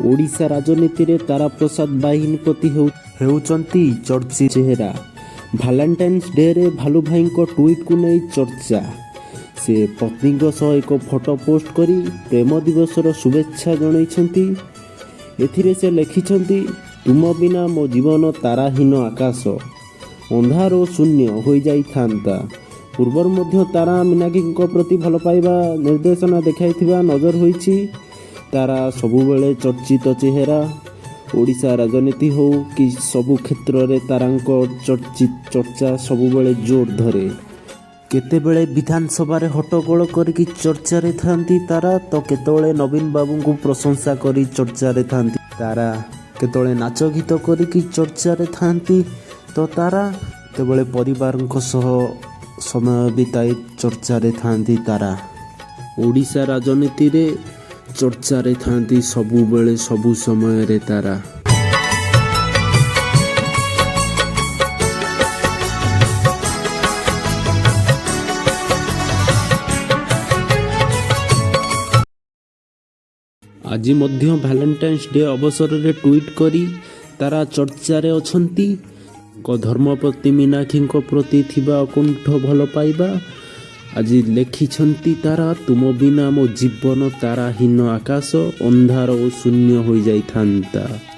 ଓଡ଼ିଶା ରାଜନୀତିରେ ତାରାପ୍ରସାଦ ବାହିନୀପତି ହେଉଛନ୍ତି ଚର୍ଚ୍ଚିତ ଚେହେରା। ଭାଲେଣ୍ଟାଇନ୍ସ ଡେରେ ଭାଲୁଭାଇଙ୍କ ଟ୍ୱିଟ୍କୁ ନେଇ ଚର୍ଚ୍ଚା। ସେ ପତ୍ନୀଙ୍କ ସହ ଏକ ଫଟୋ ପୋଷ୍ଟ କରି ପ୍ରେମ ଦିବସର ଶୁଭେଚ୍ଛା ଜଣାଇଛନ୍ତି। ଏଥିରେ ସେ ଲେଖିଛନ୍ତି, "ତୁମ ବିନା ମୋ ଜୀବନ ତାରାହୀନ ଆକାଶ, ଅନ୍ଧାର ଓ ଶୂନ୍ୟ ହୋଇଯାଇଥାନ୍ତା।" ପୂର୍ବରୁ ମଧ୍ୟ ତାରା ମୀନାକ୍ଷୀଙ୍କ ପ୍ରତି ଭଲ ପାଇବା ନିର୍ଦ୍ଦେଶନା ଦେଖାଇଥିବା ନଜର ହୋଇଛି। ତାରା ସବୁବେଳେ ଚର୍ଚ୍ଚିତ ଚେହେରା। ଓଡ଼ିଶା ରାଜନୀତି ହେଉ କି ସବୁ କ୍ଷେତ୍ରରେ ତାରାଙ୍କ ଚର୍ଚ୍ଚା ସବୁବେଳେ ଜୋର ଧରେ। କେତେବେଳେ ବିଧାନସଭାରେ ହଟ୍ଟଗୋଳ କରିକି ଚର୍ଚ୍ଚାରେ ଥାନ୍ତି ତାରା, ତ କେତେବେଳେ ନବୀନ ବାବୁଙ୍କୁ ପ୍ରଶଂସା କରି ଚର୍ଚ୍ଚାରେ ଥାନ୍ତି ତାରା। କେତେବେଳେ ନାଚ ଗୀତ କରିକି ଚର୍ଚ୍ଚାରେ ଥାନ୍ତି ତ ତାରା କେତେବେଳେ ପରିବାରଙ୍କ ସହ ସମୟ ବିତାଇ ଚର୍ଚ୍ଚାରେ ଥାନ୍ତି ତାରା। ଓଡ଼ିଶା ରାଜନୀତିରେ ଚର୍ଚ୍ଚାରେ ଥାନ୍ତି ସବୁବେଳେ, ସବୁ ସମୟରେ ତାରା। ଆଜି ମଧ୍ୟ ଭାଲେଣ୍ଟାଇନ୍ସ ଡେ ଅବସରରେ ଟ୍ୱିଟ୍ କରି ତାରା ଚର୍ଚ୍ଚାରେ ଅଛନ୍ତି। ତାଙ୍କ ଧର୍ମପତ୍ନୀ ମୀନାକ୍ଷୀଙ୍କ ପ୍ରତି ଥିବା ଅକୁଣ୍ଠ ଭଲ ପାଇବା ଆଜି ଲେଖିଛନ୍ତି ତାରା, "ତୁମ ବିନା ମୋ ଜୀବନ ତାରାହୀନ ଆକାଶ, ଅନ୍ଧାର ଓ ଶୂନ୍ୟ ହୋଇଯାଇଥାନ୍ତା।"